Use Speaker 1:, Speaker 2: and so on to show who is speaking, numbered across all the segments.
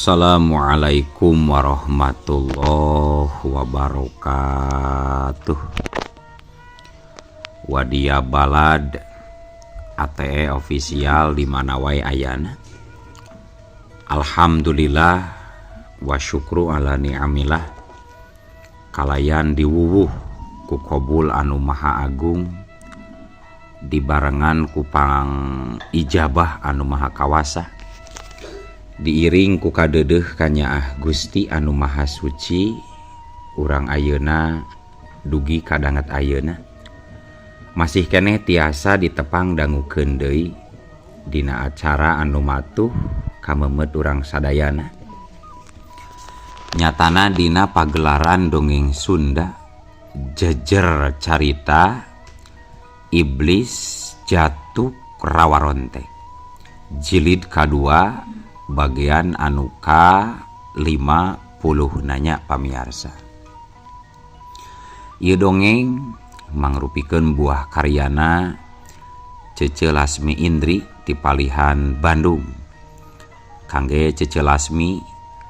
Speaker 1: Assalamualaikum warahmatullahi wabarakatuh. Wadia Balad ATE official di mana wae ayana. Alhamdulillah wa syukru ala ni'amillah. Kalayan diwuwuh ku qabul anu maha agung, dibarengan ku pang ijabah anu maha kawasa, diiring ku kadeudeuh kanyaah Gusti anu maha suci. Urang ayeuna dugi kadanget ayeuna masih keneh tiasa ditepang dangukeun deui dina acara anu matuh kamemet urang sadayana, nyatana dina pagelaran dongeng Sunda jejer carita Iblis Jatuh Rawarontek jilid kadua bagian anu ka-50 nanya pamiarsa. Ieu dongeng mangrupikeun buah karyana Cece Lasmi Indri ti palihan Bandung. Kangge Cece Lasmi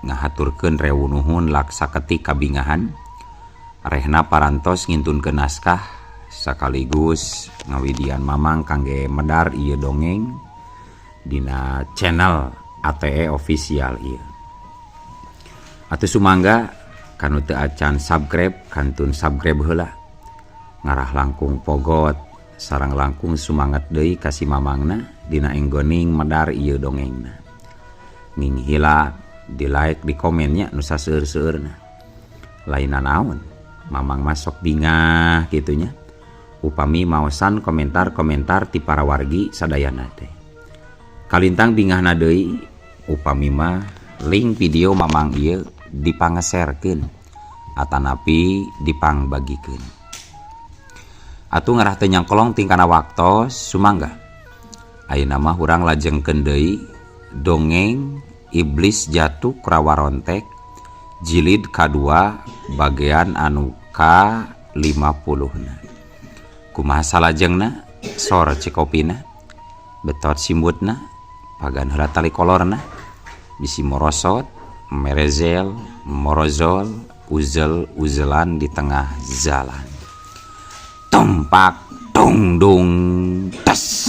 Speaker 1: ngahaturkeun rewu nuhun laksa ketik kabingahan rehna parantos ngintunkeun naskah sekaligus ngawidian mamang kangge medar ieu dongeng dina channel ATE official ieu. Atuh sumangga kanu teu acan subscribe kantun subscribe heula, ngarah langkung pogot sareng langkung sumanget deui ka si mamangna dina enggoning medar ieu dongengna. Ninghila di like di komennya nu saseur-seurna. Lain naon mamang masuk bingah kitunya upami maosan komentar-komentar ti para wargi sadayana teh. Kalintang bingahna deui upami mah link video mamang ieu dipangeserkeun atanapi dipangbagikeun. Atuh ngarah teu nyangkolong tingkana waktos sumangga. Ayeuna mah urang lajengkeun deui dongeng Iblis Jatuh Rawarontek jilid kadua bagian anu ka-50 na. Kumaha salajengna? Sor cikopina, betot simbutna, pagan heula tali kolorna, bisi morosot, merezel, morozol, uzel-uzelan di tengah jalan. Tumpak tung dung tes.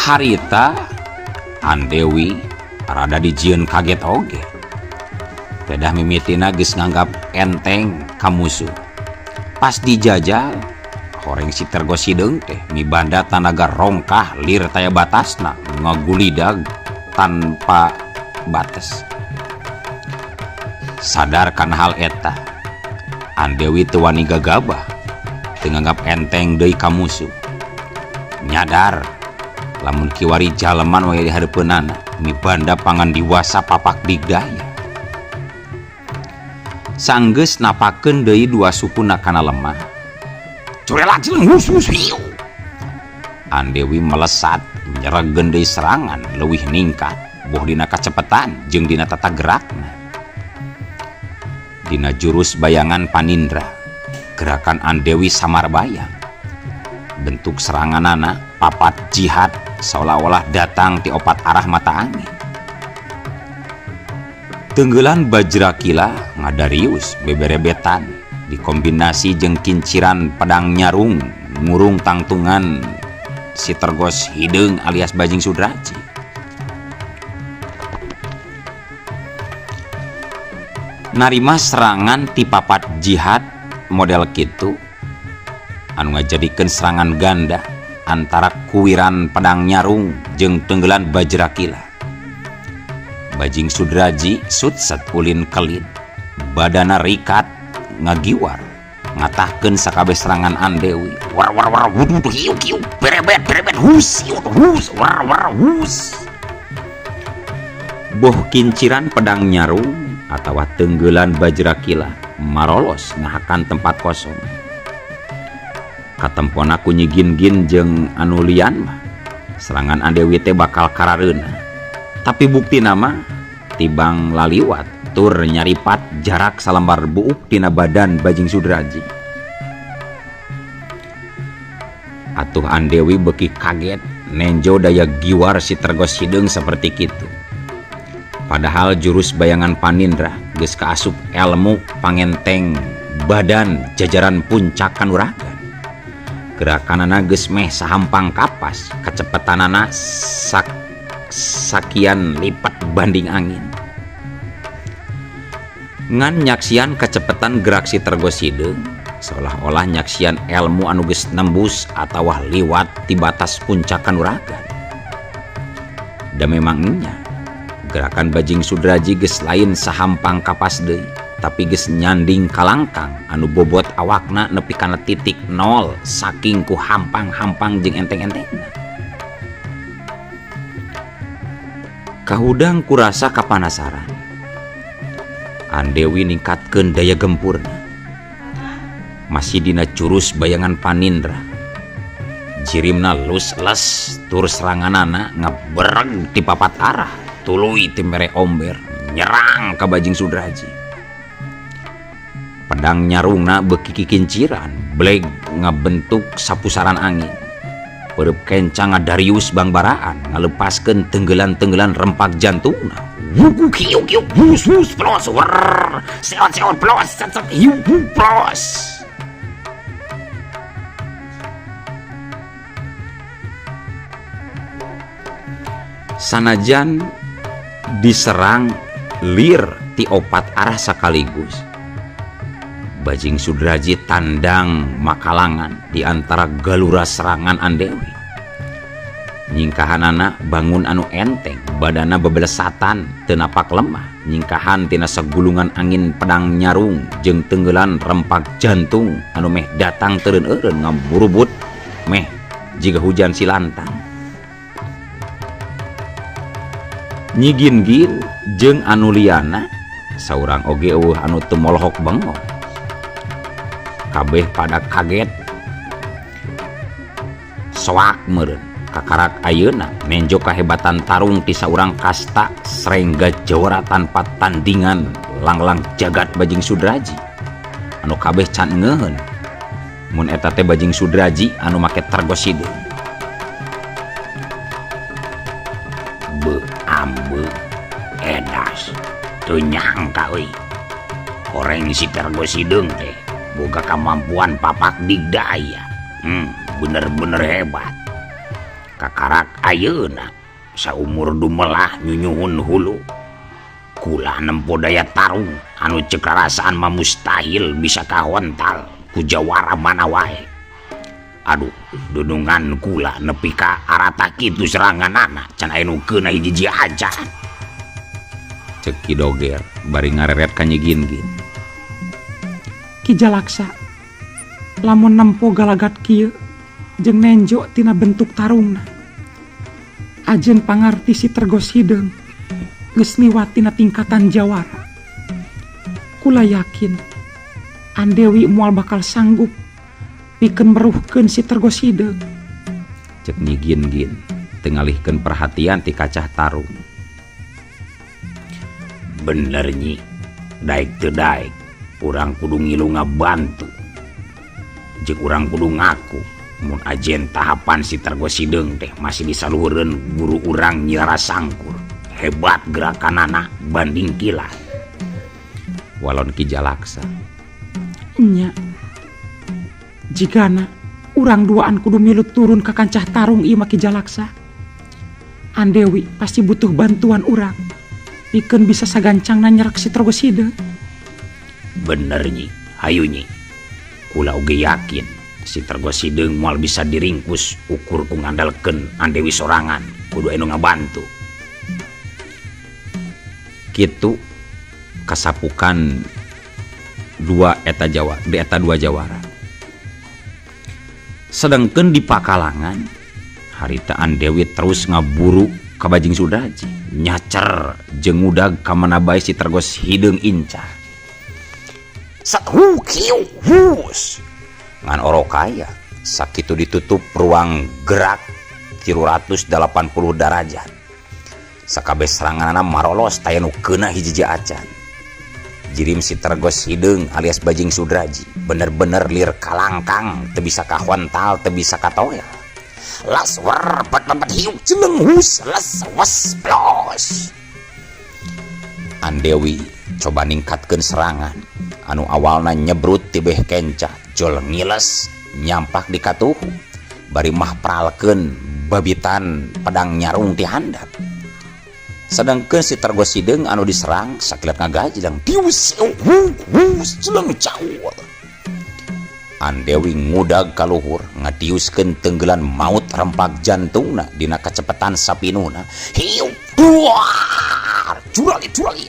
Speaker 1: Harita Andewi rada dijieun kaget oge. Pedah mimitina geus nganggap enteng ka musuh. Pas dijajal horeng si Tergos hideung teh mibanda tanaga rongkah lir taya batasna ngagulidag tanpa batas. Sadar kana hal eta, Andewi teu wani gagabah, teu nganggap enteng deui ka musuh. Nyadar lamun kiwari jaleman wae di hareupeunana mibanda pangan diwasa papak digdaya. Sanggeus napakeun deui dua sukuna kana lemah. Curelak jeleng hus hus hiu. Andewi melesat nyeregen deui serangan leuwih ningkat boh dina kacepetan jeung dina tata gerakna. Dina jurus bayangan panindra gerakan Andewi samar bayang. Bentuk seranganana papat jihad seolah-olah datang ti opat arah mata angin. Tenggelan Bajrakila ngadarius beberebetan dikombinasi jeung kinciran pedang nyarung ngurung tangtungan si Tergos hideung alias Bajing Sudraji. Narima serangan ti papat jihad model kitu anu ngajadikeun serangan ganda antara kuwiran pedang nyarung jeung tenggelan Bajrakila. Bajing Sudraji sutset ulin kelid, badana rikat ngagiwar. Ngatahkeun sakabeh serangan Andewi. War war war wuduh hiu hiu berebet berebet hus hiu hus war war hus. Boh kinciran pedang nyarung atawa tenggelan bajrakila marolos ngahakan tempat kosong. Katempona ku Nyi Gin-gin jeung anu lian mah serangan Andewi teh bakal karareuna. Tapi bukti nama tibang laliwat tur nyaripat jarak salambar buuk tina badan Bajing Sudraji. Atuh Andewi beuki kaget nenjo daya giwar si Tergos Hideung seperti kitu. Padahal jurus bayangan Panindra geus kaasup elmu pangenteng badan jajaran puncak kanuragan. Gerakanana geus meh sahampang kapas, kacepetanana sakian lipat banding angin. Ngan nyaksian kecepatan gerak si Tergos Hideung seolah-olah nyaksian elmu anu geus nembus atawa liwat ti batas puncak kanuragan. Da memang nya gerakan Bajing Sudraji geus lain sahampang kapas deui, tapi geus nyanding kalangkang anu bobot awakna nepi kana titik nol saking ku hampang-hampang jeung enteng-entengna. Kahudang kurasa kapanasaran. Andewi ningkatkeun daya gempurna. Masih dina jurus bayangan Panindra. Jirimna lus-les tur seranganana ngebereg ti papat arah, tuluy ti mere omber nyerang ka Bajing Sudraji. Pedang nyarungna beuki kikinciran, bleg ngabentuk sapusaran angin. Peureub kenca ngadarius bangbaraan ngalepaskeun tenggelan-tenggelan rempak jantungna. Wuku kiu kiu hus hus plos wer seot seot plos set set hiu hu plos. Sanajan diserang lir ti opat arah sekaligus, Bajing Sudraji tandang makalangan di antara galura serangan Andewi. Nyingkahanana bangun anu enteng, badana bebelesatan teu napak lemah, nyingkahan tina sagulungan angin pedang nyarung jeung tenggelan rempak jantung anu meh datang teureun-eureun ngaburubut meh jiga hujan silantang. Nyi Gin-gin jeung anu liana saurang oge eueuh anu teu molohok bengong. Kabeh pada kaget soak meureun kakarak ayeuna nenjo kahebatan tarung ti saurang kasta Srengga jawara tanpa tandingan langlang jagat Bajing Sudraji anu kabeh can ngeuheun mun eta teh Bajing Sudraji anu make Tergos Hideung. Be ambe edas teu nyangka euy horeng si Tergos Hideung teh boga kemampuan papak digdaya. Bener-bener hebat. Kakarak ayeuna saumur dumelah nyunyuhun hulu. Kula nempo daya tarung anu ceuk rarasaan mah mustahil bisa kahontal ku jawara mana wae. Aduh, dunungan kula nepi ka arata kitu seranganana can aya nu keuna hiji-hiji acan. Ceuk Ki Doger bari ngareret ka Nyi Gin-gin.
Speaker 2: Ki Jalaksa lamun nempo galagat kieu jeung nenjo tina bentuk tarungna, ajen pangarti si Tergos Hideung geus liwat tina tingkatan jawara. Kula yakin Andewi moal bakal sanggup pikeun meruhkeun si Tergos Hideung.
Speaker 1: Ceuk Nyi Gin-gin teu ngalihkeun perhatian ti kacah tarung. Bener Nyi, daek teu daek urang kudu ngilu ngabantu jeung urang kudu ngaku mun ajen tahapan si Tergos Hideung teh masih disaluhureun guru urang Nyi Rara Sangkur. Hebat gerakanana banding kilat. Walon Ki Jalaksa.
Speaker 2: Nya jigana urang duaan kudu milu turun ka kancah tarung ieu mah Ki Jalaksa. Andewi pasti butuh bantuan urang pikeun bisa sagancangna nyerek si Tergos Hideung.
Speaker 1: Bener Nyi, hayu Nyi. Kula oge yakin si Tergos Hideung moal bisa diringkus ukur ku ngandalkeun Andewi sorangan, kudu anu ngabantu. Kitu kasapukan Dua eta Jawa di eta dua jawara. Sedangkan di pakalangan harita Andewi terus ngaburu ka Bajing Sudraji, nyacer jeung ngudag ka mana bae si Tergos Hideung incar. Sat hu kiu hus ngan orokaya sakitu ditutup ruang gerak 380 derajat. Sakabeh seranganana marolos, taya nu keuna hiji acan. Jirim si Tergos Hideung alias Bajing Sudraji bener-bener lir kalangkang, teu bisa kahontal, teu bisa katoel. Las war pet pet hiu jeleng hus las was plos. Andewi coba ningkatkeun serangan anu awalna nyebrut tibeh kenca jol ngiles nyampak di katuhu bari mah pralkeun babitan pedang nyarung ti handap. Sedangkan si Tergos Hideung anu diserang sakilat ngagajleng dius hus jeleng caul. Andewi ngudag kaluhur ngadiuskeun tenggelan maut rempak jantungna dina kacepetan sapinuhna. Hiu duar curali curali.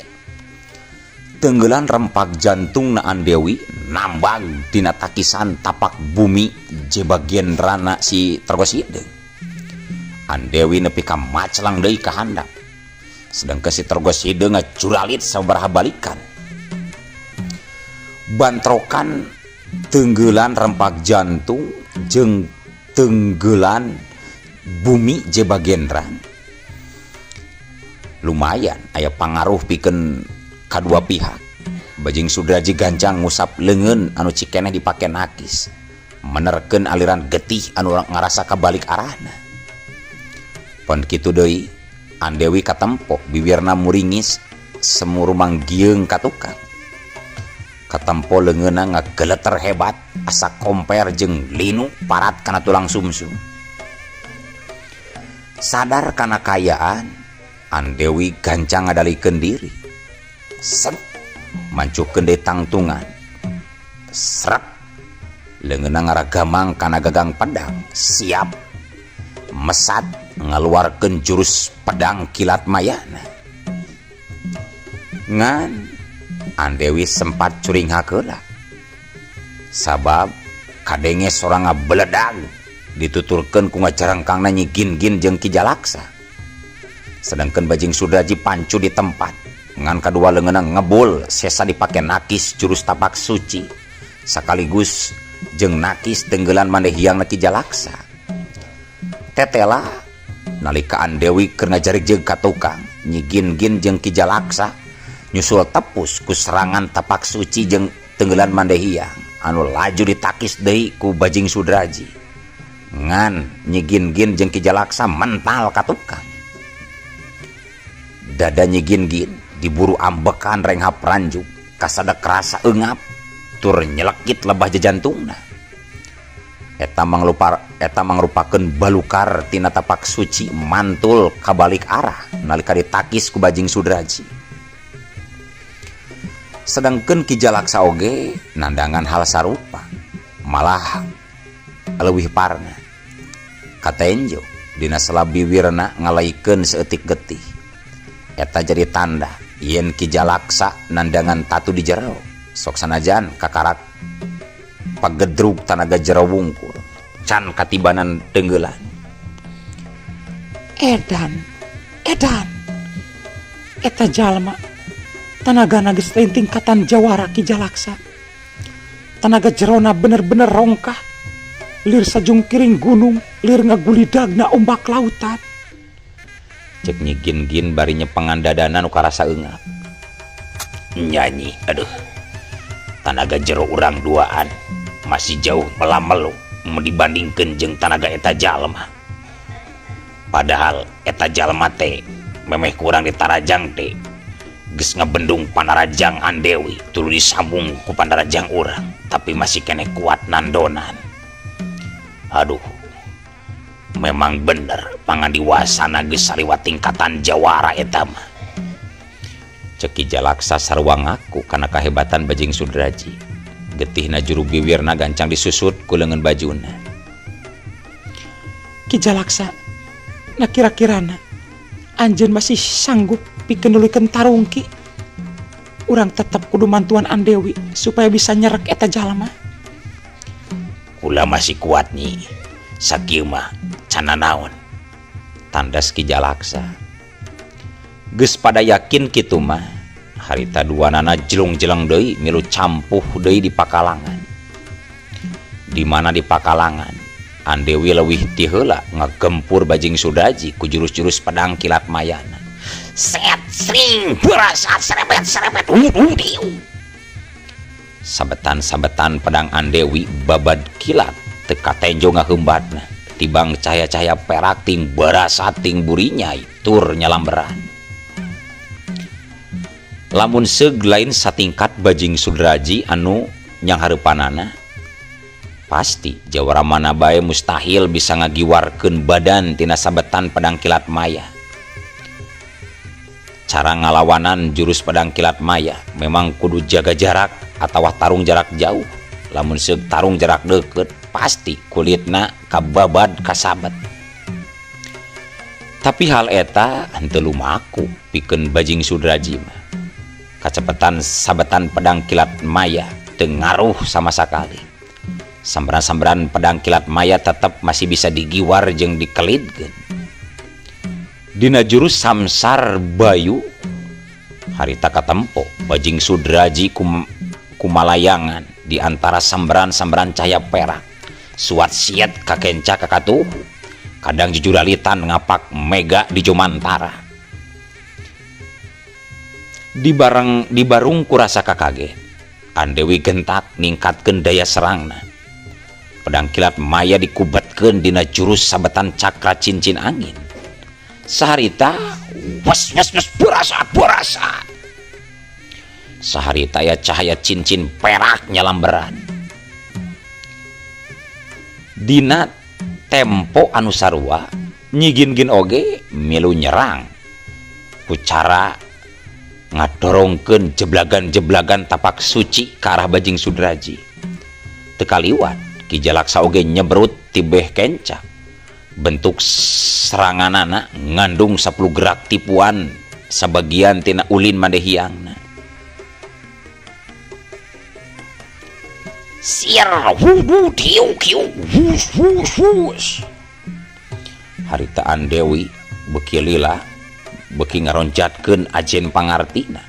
Speaker 1: Tenggelan rempak jantungna Andewi nambang dina takisan tapak bumi je bagian rana si Tergos Hideung. Andewi nepi ka maclang deui ka handap. Sedangkan si Tergos Hideung ngacuralit sabaraha balikan. Bantrokan tenggelan rempak jantung jeung tenggelan bumi je bagendran lumayan aya pangaruh pikeun kadua pihak. Bajing Sudraji gancang ngusap leungeun anu cikeneh dipake nakis, menerkeun aliran getih anu ngarasa kabalik arahna. Pon kitu deui Andewi katempo bibirna muringis semu rumang gieung ka tukang. Katempo leungeunna ngageleter hebat asa komper jeung linu parat kana tulang sumsum. Sadar kana kaayaan, Andewi gancang ngadalikeun diri. Set mancuhkeun deui tangtungan. Srek leungeunna ngaragamang kana gagang pedang, siap mesat ngaluarkeun jurus pedang kilat mayana. Ngan Andewi sempat curinghak heula sabab kadenge sorang ngabeledag dituturkeun ku ngacarengkangna Nyi Gin-gin jeung Ki Jalaksa. Sedangkan Bajing Sudraji pancu di tempat ngan kadua leungeunna ngebul sesa dipake nakis jurus tapak suci sekaligus jeung nakis tenggelan mande hiangna Ki Jalaksa. Tetela nalika Andewi keur ngajarik jeung ka tukang, Nyi Gin-gin jeung Ki Jalaksa nyusul tepus ku serangan tapak suci jeung tenggelan mande hiang anu laju ditakis deui ku Bajing Sudraji. Ngan Nyi Gin-gin jeung Ki Jalaksa mental ka tukang. Dada Nyi Gin-gin diburu ambekan renghap ranjuk kasadek rasa eungap tur nyelekit lebah jejantungna. Eta mangrupakeun balukar tina tapak suci mantul kabalik arah nalika ditakis ku Bajing Sudraji. Sedangkan Ki Jalaksa oge nandangan hal sarupa, malah leuwih parna. Katenjo dina sela biwirna ngalaikeun saeutik getih. Eta jadi tanda yen Ki Jalaksa nandangan tatu di jero. Sok sanajan kakarak pagedrug tanaga jero wungkul can katibanan tenggelan.
Speaker 2: Edan, edan. Eta jalma tanagana geus lain tingkatan jawara, Ki Jalaksa. Tanaga jerona bener-bener rongkah. Lir sajungkiring gunung, lir ngagulidagna ombak lautan.
Speaker 1: Cek Nyi Gin-gin bari nyepengan dadana nu karasa eungap. Nyanyi, aduh. Tanaga jero urang duaan masih jauh melamelu mun dibandingkeun jeung tanaga eta jalma. Padahal eta jalma teh memeh kurang ditarajang teh geus ngebendung panarajang Andewi tuluy disambung ku panarajang urang, tapi masih keneh kuat nandonan. Aduh, memang bener pangandiwasana geus saliwat tingkatan jawara eta mah. Cek Ki Jalaksa sarua ngaku kana kahebatan Bajing Sudraji. Getihna juru biwirna gancang disusut ku leungeun bajuna.
Speaker 2: Ki Jalaksa, nah kira-kirana anjeun masih sanggup pikeun nuluykeun tarung, Ki? Urang tetep kudu mantuan Andewi supaya bisa nyerek eta jalma.
Speaker 1: Kula masih kuat Nyi. Sakieu mah can nanaon. Tandas Ki Jalaksa. Geus pada yakin kitu mah, harita duanana jelung-jeleng deui milu campuh deui di pakalangan. Di mana di pakalangan, Andewi leuwih ti heula ngagempur Bajing Sudraji ku jurus-jurus pedang kilat mayana. Set sring berasat serebet serebet diu. Sabetan-sabetan pedang Andewi babad kilat teu katenjo ngahembatna tibang cahaya-cahaya perak ting barasat ting burinyai tur nyalamberan. Lamun seug lain satingkat Bajing Sudraji anu nyanghareupanana, pasti jawara mana bae mustahil bisa ngagiwarkeun badan tina sabetan pedang kilat maya. Cara ngalawanan jurus pedang kilat maya memang kudu jaga jarak atawa tarung jarak jauh. Lamun seug tarung jarak deukeut pasti kulitna kababad kasabet. Tapi hal eta henteu lumaku pikeun Bajing Sudraji mah. Kacepetan sabetan pedang kilat maya teu ngaruh sama sakali. Sambaran-sambaran pedang kilat maya tetep masih bisa digiwar jeung dikelidkeun. Dina jurus Samsar Bayu harita katempo Bajing Sudraji kumalayangan di antara sambaran-sambaran cahaya perak. Suat siet kakenca kakatuhu. Kadang jujuralitan ngapak mega di jomantara. Dibareng dibarung kurasa kakaget. Andewi gentak ningkatkeun daya serangna. Pedang kilat maya dikubatkeun dina jurus sabetan cakra cincin angin. Saharita was was was berasa berasa. Saharita aya cahaya cincin perak nyalamberan. Dina tempo anu sarua Nyi Gin-gin oge milu nyerang ku cara ngadorongkeun jeblagan-jeblagan tapak suci ka arah Bajing Sudraji. Teu kaliwat Ki Jalaksa oge nyebrut tibeh kenca. Bentuk seranganana ngandung 10 gerak tipuan sabagian tina ulin madehiangna. Sir wudu diu kiu wus wus wus. Harita Andewi beuki lila beuki ngaroncatkeun ajen pangartina.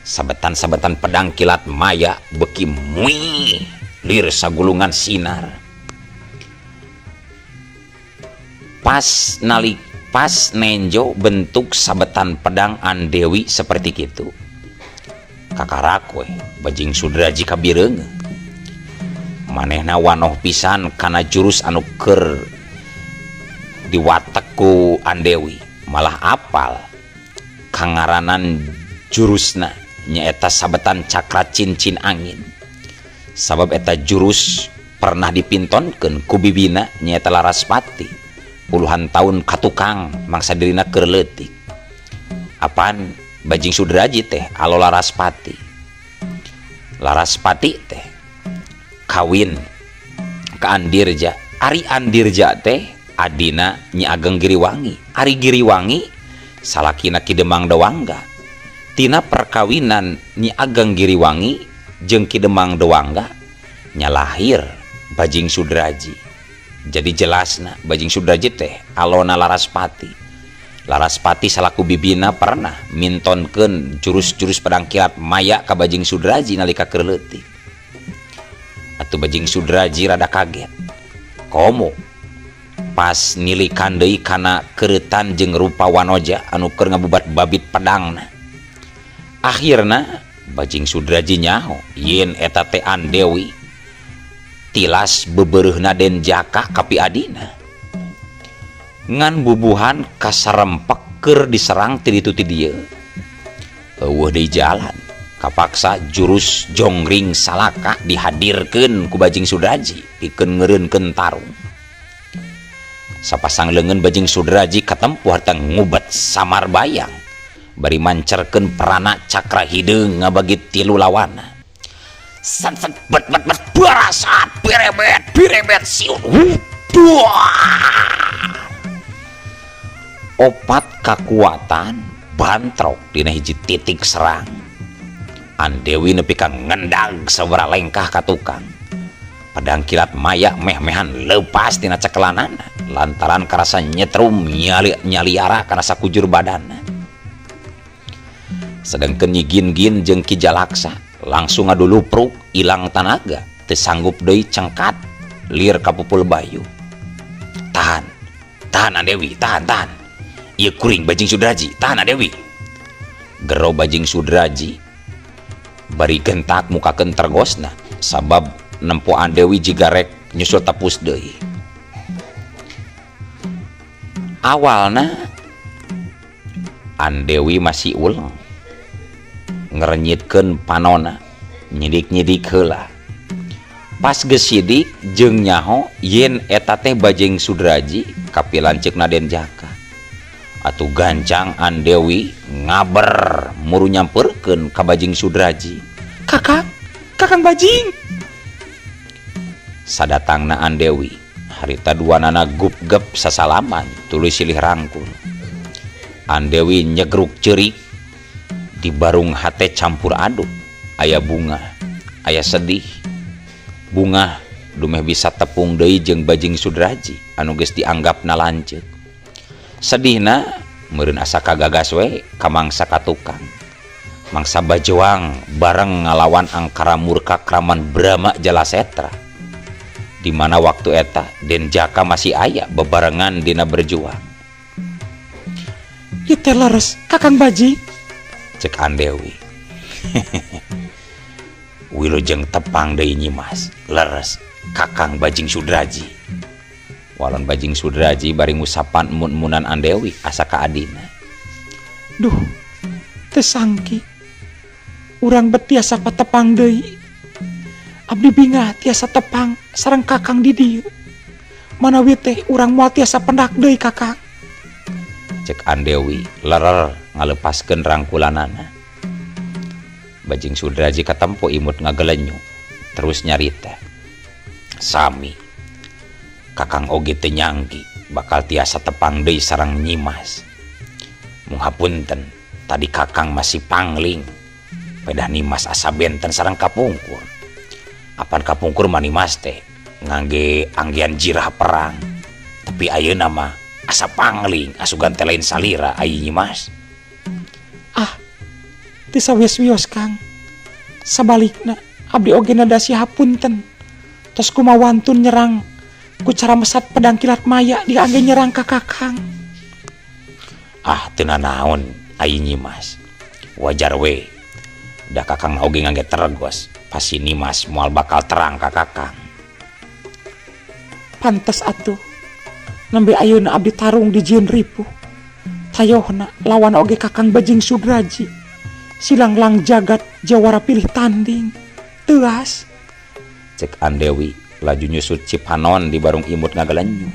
Speaker 1: Sabetan-sabetan pedang kilat maya beuki muih lir sagulungan sinar. Pas nalik pas nenjo bentuk sabetan pedang Andewi seperti kitu. Kakarak we Bajing Sudraji kabireungeun. Manehna wanoh pisan kana jurus anu keur diwatek ku Andewi. Malah apal kangaranan jurusna nyaeta sabetan cakra cincin angin. Sabab eta jurus pernah dipintonkeun ku bibina nyaeta Laraspati puluhan tahun katukang mangsa dirina keur leutik. Apan Bajing Sudraji teh alo Laraspati. Laraspati teh kawin ka Andirja. Ari Andirja teh adina Nyi Ageng Giriwangi. Ari Giriwangi salakina Ki Demang Dewangga. Tina perkawinan Nyi Ageng Giriwangi jeung Ki Demang Dewangga nya lahir Bajing Sudraji. Jadi jelasna Bajing Sudraji teh alona Laraspati. Laraspati salaku bibina pernah mintonkeun jurus-jurus pedang kilat maya ka Bajing Sudraji nalika keur leutik. Atuh Bajing Sudraji rada kaget. Komo pas nilikan deui kana keureutan jeung rupa wanoja anu keur ngabubat babit pedangna. Akhirna Bajing Sudraji nyaho yen eta teh Andewi tilas bebereuhna Den Jaka kapi adina. Ngan bubuhan kasarempek keur diserang ti ditu ti dieu. Eueuh deui jalan kapaksa jurus Jonggring Salaka dihadirkeun ku Bajing Sudraji pikeun ngeureunkeun tarung. Sapasang leungeun Bajing Sudraji katempuh harta ngubat samar bayang bari mancerkeun perana cakra hideung ngabagi tilu lawana. Set set bet bet bet barasat birebet birebet siun huduah. Opat kakuatan bantrok dina hiji titik serang. Andewi nepi ka ngendag sabaraha lengkah ka tukang. Pedang kilat maya meh-mehan lepas tina cekelanana lantaran karasa nyetrum nyaliara kana sakujur badanna. Sedengkeun Nyi Gin-gin jeung Ki Jalaksa langsung ngadulupruk ilang tanaga teu sanggup deui cengkat lir kapupul bayu. Tahan, tahan Andewi, tahan, tahan. Ieu kuring Bajing Sudraji, tahan Andewi. Gero Bajing Sudraji bari gentak mukakeun tergosna sabab nempo Andewi jiga rek nyusul tepus deui. Awalna Andewi masih uleng ngerenyitkeun panona nyidik-nyidik heula. Pas geus sidik jeung nyaho yen eta teh Bajing Sudraji kapilanceuk Raden Jaka. Atuh gancang Andewi ngaber muru nyamperkeun ka Bajing Sudraji.
Speaker 2: Kakang, Kakang Bajing.
Speaker 1: Sadatangna Andewi harita duanana gupgep sasalaman tuluy silih rangkul. Andewi nyegruk ceurik di barung hate campur aduk, aya bunga, aya sedih. Bunga dumeh bisa tepung deui jeung Bajing Sudraji anu geus dianggapna lanceuk. Sedihna meureun asa kagagas we ka mangsa ka tukang. Mangsa bajewang bareng ngalawan angkara murka Kraman Brahma Jalasetra. Di mana waktu eta Den Jaka masih aya bebarengan dina berjuang.
Speaker 2: Ieu teh leres Kakang Bajing.
Speaker 1: Cek Andewi. Wilujeng tepang deui Nyimas, leres Kakang Bajing Sudraji. Walon Bajing Sudraji bari ngusapan emun-emunan Andewi asa ka adina.
Speaker 2: Duh, teu sangki. Urang bet tiasa patepang deui. Abdi bingah tiasa tepang sareng Kakang di dieu. Manawi teh urang moal tiasa pendak deui Kakang.
Speaker 1: Cek Andewi lerer ngalepaskeun rangkulanana. Bajing Sudraji katempo imut ngagelenyu terus nyarita. Sami Kakang oge teu nyangki bakal tiasa tepang deui sareng Nyimas. Mung hapunten tadi Kakang masih pangling. Pedah Nimas asa benten sareng kapungkur. Apan kapungkur mah Nimas teh ngangge anggean jirah perang. Tapi ayeuna mah asa pangling asugan teh lain salira ai Nyimas.
Speaker 2: Ah, teu sawios-wios Kang. Sabalikna abdi oge nadasi hapunten. Tos kumawantun nyerang ku cara mesat pedang kilat maya diangge nyerang ka Kakang.
Speaker 1: Ah, teu nanaon ai Nyimas. Wajar we. Da Kakang oge ngangge tergos. Pasti Nimas moal bakal terang ka Kakang.
Speaker 2: Pantes atuh. Nembe ayeuna abdi tarung dijieun ripuh. Tayohna lawan oge Kakang Bajing Sudraji. Silanglang jagat jawara pilih tanding. Teuas.
Speaker 1: Cek Andewi laju nyusut cipanon di barung imut ngagalenyu.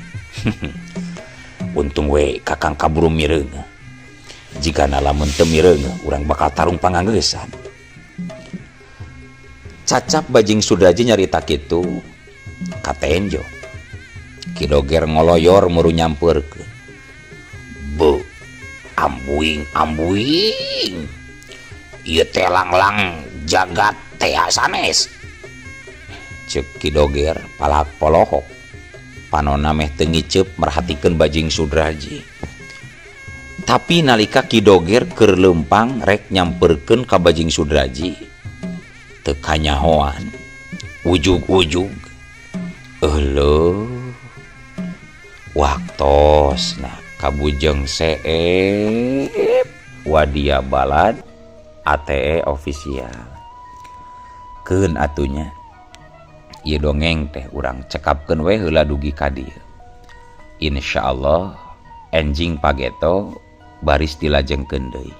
Speaker 1: Untung we Kakang kaburu mireuneuh. Jigana lamun teu mireuneuh urang bakal tarung panganggeusan. Cacap Bajing Sudraji nyarita kitu katenjo. Ki Doger ngoloyor muru nyampeurkeun. Beuh, ambuing ambuing. Ieu teh langlang jagat teh sanes. Ceuk Ki Doger palak polohok. Panona meh teu ngiceup merhatikeun Bajing Sudraji. Tapi nalika Ki Doger keur leumpang rek nyamperkeun ka Bajing Sudraji teu kanyahoan. Ujug-ujug. Euleuh. Waktosna kabujeng seep Wadia Balad ATE official. Keun atunya. Ieu dongeng teh urang cekapkeun we heula dugi ka dieu. Insyaallah enjing pageto baris dilajengkeun deui.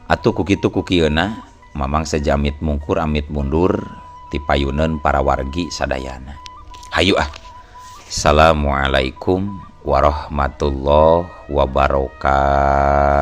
Speaker 1: Atuh ku kitu ku kieuna Mamang sejamit mungkur amit mundur ti payuneun para wargi sadayana. Hayu ah. Assalamualaikum warahmatullahi wabarakatuh.